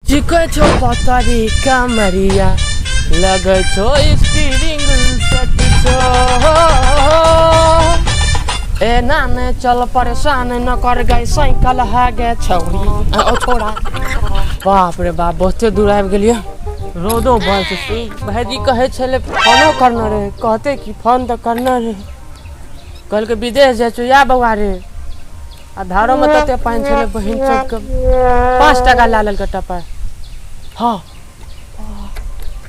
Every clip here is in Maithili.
चिकै छौ पतरी कमरिया लगै छौ स्टीरिंग सेट छौ एना ने चल परेशान न कर गई साइकिल है गे छौरी ओ छोड़ा। बाप रे बाप, बहुते दूर आबि गेलियै। रौदो बड़ छै। भाइजी कहै छलै फोनो करने रहै, कहतै कि फोन तऽ करने रहै, कहलकै विदेश जाइ छौ या बौआ रे। आ धारोमे तते पानि छलै बहिन चौकके 5 टाका लए लेलकै टपा। हँ,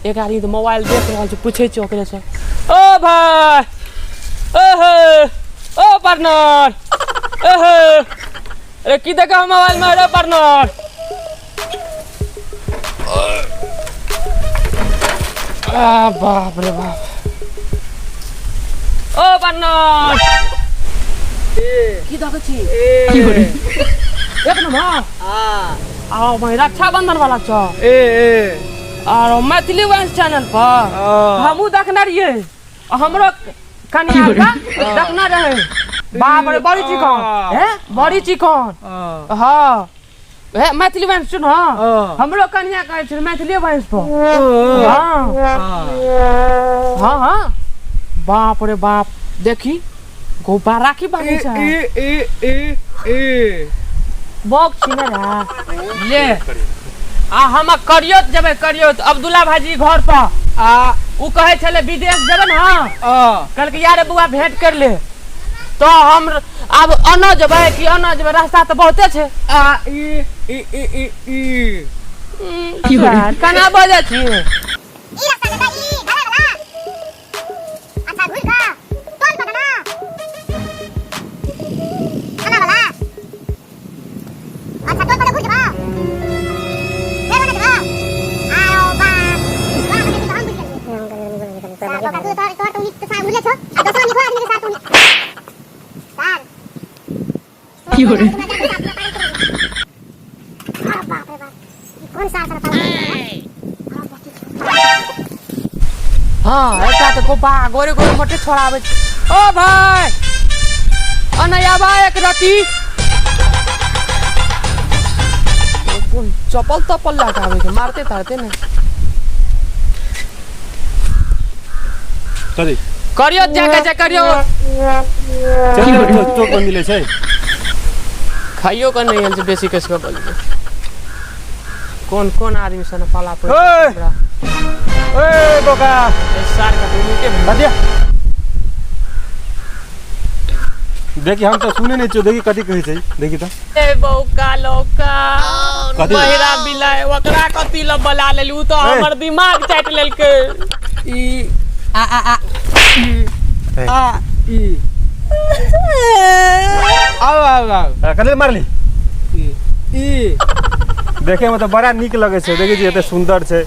एक आदमी तऽ मोबाइल देख रहल छै, पूछै छियै ओकरेसँ। ओ भाय, ओ हे, ओ पार्टनर, ओ हे, अरे की देखा मोबाइल में रे पार्टनर? आ बाप रे बाप, ओ पार्टनर की देखै छी? एक नंबर आओ भाई, रक्षाबंधन वाला छौ। ए ए और मैथिली वंश चैनल पर हमहूँ देखने रहियै, आ हमरो कनिया के देखने रहे। बाप रे, बड़ी चिकन हे, बड़ी चिकन। हाँ हे, मैथिली वंश सुन। हाँ, हमरो कनिया कहै छै मैथिली वंश पर। हाँ हाँ हाँ, बाप रे बाप, देखी गोबा राखी बांधै छै। ए ए ए ए बॉक छी ने रे ले। आ हम करियो जेबै, करियो अब्दुल्ला भाईजी घर पर। आ उ कहै छलै विदेश जेबै ने, कहलकै यार बौआ भेंट कर ले, तो हम आब अना जेबै कि अना जेबै, रास्ता तऽ बहुते छै। आ ई ई ई ई ई केना बजै छी? ई रास्ता जेतै ई घरे वाला। अच्छा घुरि कऽ टोल पर ना खाना वाला। अच्छा टोल पर घुरि जेबा, फेर ओने जेबा। आरो बाप वाह, हम तो हम बुझि गेलियै सार बोका, तू तोहर तोहर तो उनी तो सार बुझले छौ, आ दोसर निको आदमी के साथ उनी सार की हो रे? अरे बाप रे बाप, ई कोन सार सार पाला? हाँ, एकटा तऽ गोबा गोरे गोरे मोटे छोड़ा आबै छै। ओ भाय, अने आबा एक रति कोन चप्पल तप्पल लए कऽ आबै छै, मारते तारते ने। कथी करियो जाके जे करियो। चल चौक पर मिलै छै। खाइयो के नहि आयल छै बेसी कसि कऽ बोलबै। कोन कोन आदमी सन पाला पड़ै छै ओए! हमरा। ओए बोका, ए सार के तऽ उल्टे भेल। बतिया देखी, हम तऽ सुने नहि छियौ। देखी कथी कहै छै, देखी तऽ। ए बौका लौका, कथी? बहिरा बिलाय, ओकरा कथी लए बला लेलू? उ तऽ ए। हमर दिमाग चाटि लेलकै। ई आ आ आ ई ए। आ ई आओ आओ आओ। कथी लए मारली? ई ई देखे में तऽ बड़ा नीक लगै छै। देखै छी एते सुन्दर छै।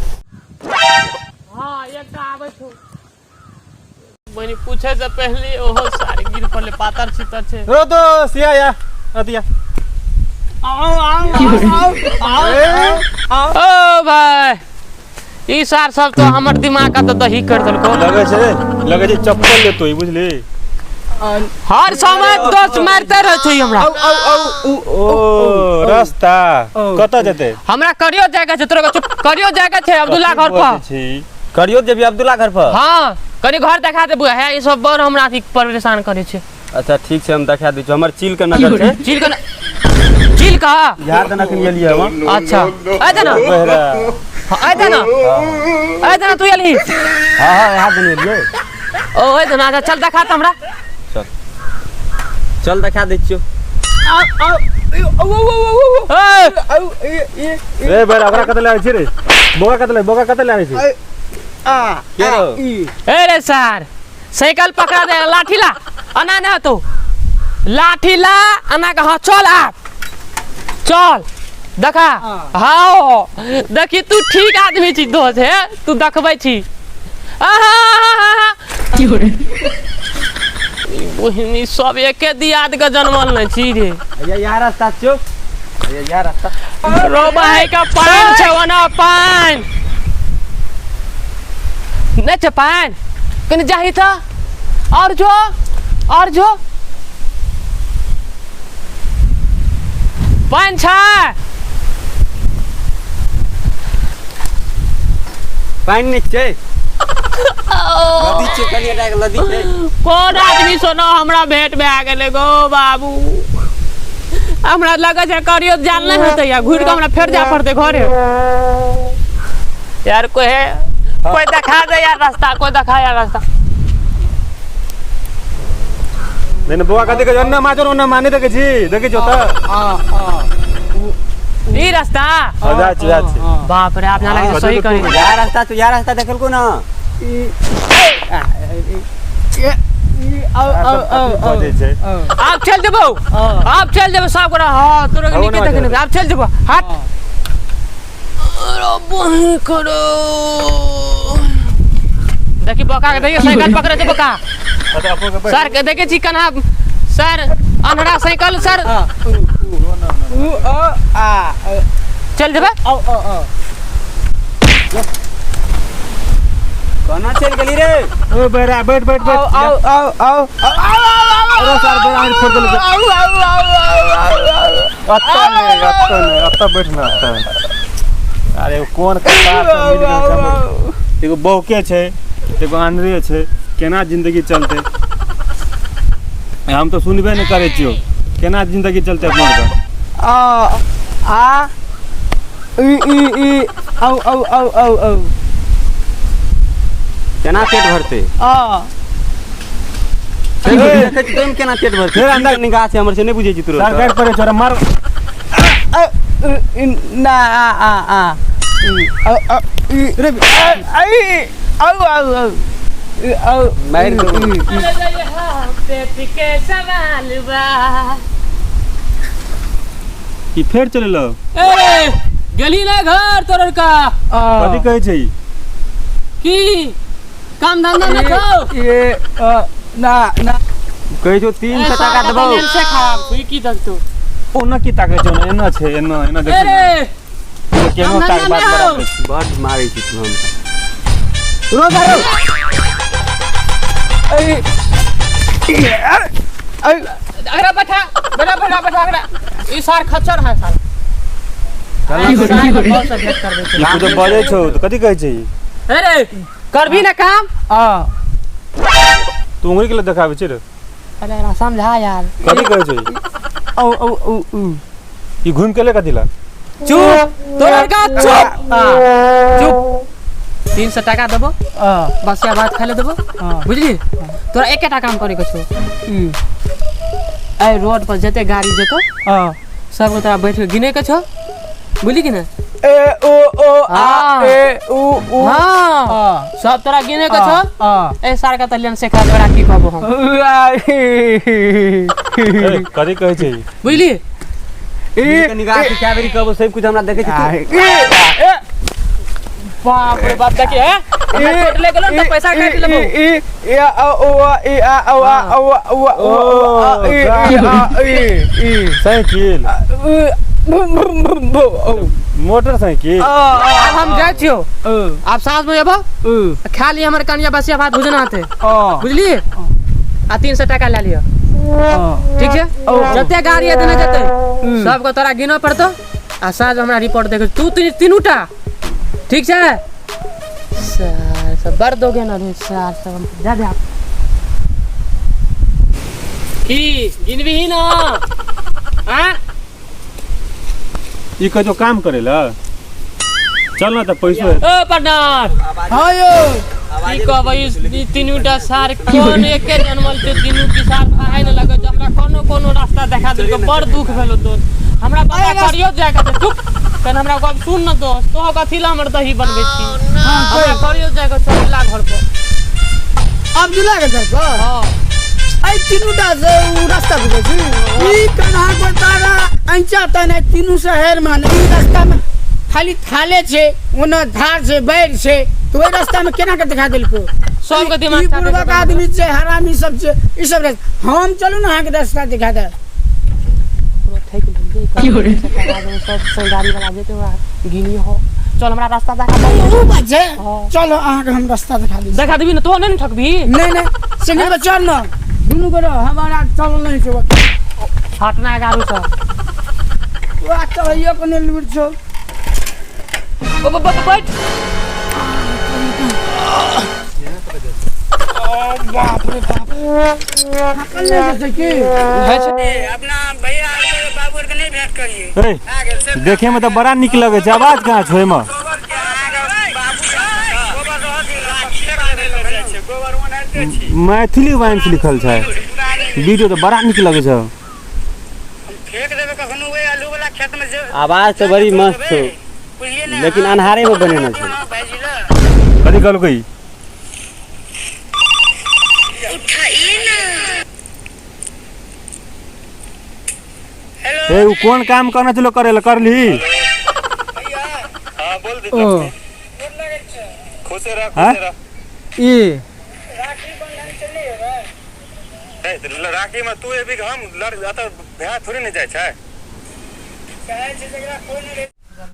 हाँ, एकटा आबै छौ बनी, पूछे से पहले ओहो सारे गिर पड़ले, पातर छितर छै। रो दोस्त, या या अतिया। आओ आओ आओ आओ आओ। ओ भाई, ई सार सब तो हमर दिमाग का तो दही कर देलको। लगै छै, लगै छै चप्पल लेतो ई, बुझली? हर समय दोस्त मारते रहे छै हमरा। आओ आओ आओ उ ओ रास्ता ओ। कतऽ जेतै? हमरा करियो जायके छै, तोरा चुप करियो जायके छै अब्दुल्ला घर पर। छी करियो जेबी अब्दुल्ला घर पर? हाँ, कनि घर देखा दे बुआ, है ई सब बड़ हमरा अथी परेशान करै छै। अच्छा ठीक छै, हम देखा दै छी। हमर चील के नगर छै। चील के चील का यहाँ तऽ अखन गेलियै हम। अच्छा, आइ दे ना। बहरा। हाँ, आइ दे ना, आइ दे ना, तू एलही? हाँ हाँ, यहाँ देने एलियै। ओ आइ दे ना। अच्छा चल, देखा त हमरा। चल चल, देखा दै छियौ। आओ आओ ओ ओ ओ ओ ए, आओ ई ई रे बहरा, ओकरा कतऽ ले आबै छी रे? बोका कतऽ ले, बोका कतऽ ले आबै छी? आ के रौ? ई ए रे सार, साइकिल पकड़ा दे, लाठी ला, अना ना तो लाठी ला अना के। हाँ चल, आ चल देखा। हाँ देखी, तू ठीक आदमी छी दोस्त, हे तू देखबै छी। आहा, ई बहिनी सब एके दियाद के जनमल नहीं छी रे। भैया, यहाँ रास्ता छियौ भैया, यहाँ रास्ता। रो भाई का पान छै ओना, पान नहीं छै, पान कनि जाही तऽ और जो और जो पानि छै। पानि नहि छै, लदी छै, कनि हटा के लदी छै। कोन आदमी सोना हमरा भेंट भए गेलै गो बाबू? हमरा लगै छै करियो जान नहि हेतै, या घुरि कऽ हमरा फेर जाय पड़तै घरे। यार कोई है, कोई देखा दे यार रास्ता, कोई देखा यार रास्ता। नहीं नहीं बौआ, कथी कहै छै? ओन्ना माजर, ओन्ना माने देखै छी, देखै छी ओतऽ। ई रास्ता? हँ, जाइ छी, जाइ छी। बाप रे, अपना लगे सही करी। या रास्ता तो, या रास्ता देखलको ना। औ औ औ औ। बजै छै। आब चल जेबौ, आब चल जेबौ सब गोरा। हाँ, तोरा के हौ नीके ना। देखने। आब चल जेबौ, हट। अरे बहिं करो, देखी बका के, देखी साइकिल पकड़े छै बका। अच्छा, अपनो के बैठ। सर के देखे छी कन्हा सर, अन्हरा साइकिल सर। उ अ आ। चल जेबै। औ औ औ। कोना चलि गेली रे? ओ बेरा, बैठ बैठ बैठ। औ औ औ औ। अरे सर, बेरा आँखि फोड़ देलकै। अत्ता नहि, अत्ता नहि, अत्ता बैठ ना, अत्ता। अरे एगो कोन कतार से मिल गेल छै हमर। एगो बौके छै, एगो आंधरे छै, केना जिंदगी चलतै? हम तऽ सुनबे नहि करै छियौ, केना जिंदगी चलतै अपना आरके? आ आ इ इ इ औ औ औ औ औ। केना पेट भरतै? आ। देखै छी तोहिमे केना पेट भरतै? फेर अंदर- निगाह छै हमर से नहि बुझै छी तुरंत। सर, गाड़ि पड़ै छौ, मार। अ उ ना आ आ आ इ औ औ इ रे ऐ औ औ औ इ औ। मारि देबौ। पेट के सवाल बा। ई फेर चलेलो। ए गेली ना घर तोरर का? कथी कहै छै ई? की काम धंधा न छौ? ये अ ना ना। कहै छौ 300 टाका देबौ। से खराब छौ, ई की देखतौ? ओना की ताकै छौ? एना छै, एना एना ए देखी। रे। केनो काम ताक धंधा बात नहि हौ। बराबर छै। बड मारै छी तू हमरा। रो धरो ऐ ऐ। अगरा बैठा, बैठा बैठा बैठा अगरा। ई सार खच्चर है सार। बहुत से भेंट करबै छै। ई कुछो बजै छौ तऽ कथी कहै छै ई? अरे करबी ना काम? आ। तू उंगली के लिए देखाबै छै रे? अरे एकरा समझा यार। कथी कहै छै ई? औ औ औ उ। ई घुमि के ले कथी ला? चुप तोरर का, चुप चुप। 300 टाका देबो। आ। बसिया भात खाइ ले देबो। बुझली, तोरा एकेटा काम करे के छौ। इ। एहि रोड पर जते गाड़ी जेतो आ। सबके तोरा बैठ के गिने के छौ, बुझली कि ने? ए ओ ओ आ। हाँ। ए उ उ। हाँ। आ। सब तोरा गिने के छौ। आ। ए सार का तलियन से खा, तोरा की कहबो हम? ए, कथी कहै छै ई? बुझली? ई निगाह से कए बेरी कहबो, सब कुछ हमरा देखै छी तू। बाप रे बाप, देखिए हमरा चोट ले गेलो ने तऽ पैसा काटि लेबो। इ इ आ ओ आ इ आ औ आ औ आ उ आ उ आ इ इ आ इ इ। साइकिल। उ भुम भुम भुम औ। मोटरसाइकिल। आ। आब हम जाइ छियौ। उ। आब साँझ में एबो। उ। खा लिअ हमर कनिया बसिया भात भुजना हेतै। आ। बुझली? आ 300 टाका लए लिअ। ठीक छै? जते गाड़ी एतै ने जेतै सबके तोरा गिनऽ पड़तौ आ साँझ में हमरा रिपोर्ट देखै तू तीनू टा। ठीक छै? सार सब बड़ दोगे ना रे सार सब, जा जा। की गिनबी ना? हाँ। ई कहै छौ काम करै ला चल ना तऽ पैसो हेतै। ओ प्रणाम। हाँ यो। की कहबै, ई तीनू टा सार कोन एके जनमल छै, तीनू की सार थाहे ने लगै छै। हमरा कोनो कोनो रास्ता देखा देलकै, बड़ दुख भेलो दोस्त। हमरा पता करियो जाय के छै। चुप, तहन हमरा गप सुन न दोस्त, तो कथी ला हमर दही बनबै छी? हमरा करियो जाय के छै अगिला घर पर। अब जुला के घर पर? हाँ। ऐ तीनू टा से उ रास्ता बुझै छी, ई कन्हा गोतारा ऐंचा तने तीनू शहर में ने ई रास्ता में खाली थाले छै, ओना धार छै, बैर छै, तो ओहि रास्ता में केना के देखा देलको? सबके दिमाग ई चाटे बुढ़बक छै। आदमी छै, हरामी सब छै ई सब रास्ता। हम चलू ने, अहाँके रास्ता दिखा दे। ठकि लेलियै, सब सब गाड़ी वाला जेतै ओकरा गिनी हो। चल, हमरा रास्ता देखा दे। उ बात छै। हाँ। चलो, अहाँके हम रास्ता दिखा दी। देखा देबी ने? तो नहीं ने ठकबी? नहीं नहीं, सिंगल पर चल न, दुनू गोरा हमारा चल नहीं छै। हटना गाड़ू से। वह चलैयो के नहि लूरि छौ। बैठ। बाप रे बाप। थाकल नहि छै की? है छै। अपना भैया बाबू के नहि भेंट करिए। ए, देखे में तऽ बड़ा नीक लगै छै। आवाज कहाँ छौ एहिमे? मैथिली वाइन्स लिखल छै। वीडियो तऽ बड़ा नीक लगै छै। आवाज तऽ बड़ी मस्त छौ, लेकिन अन्हारे में बनेने छै। कथी कहलकै ई? ए, उ कोन काम करना चलो करे ला करली? ओ हाँ? ई राखी में तू एबी हम लड़ अतः भैया थोड़ी नहीं जाइ छै।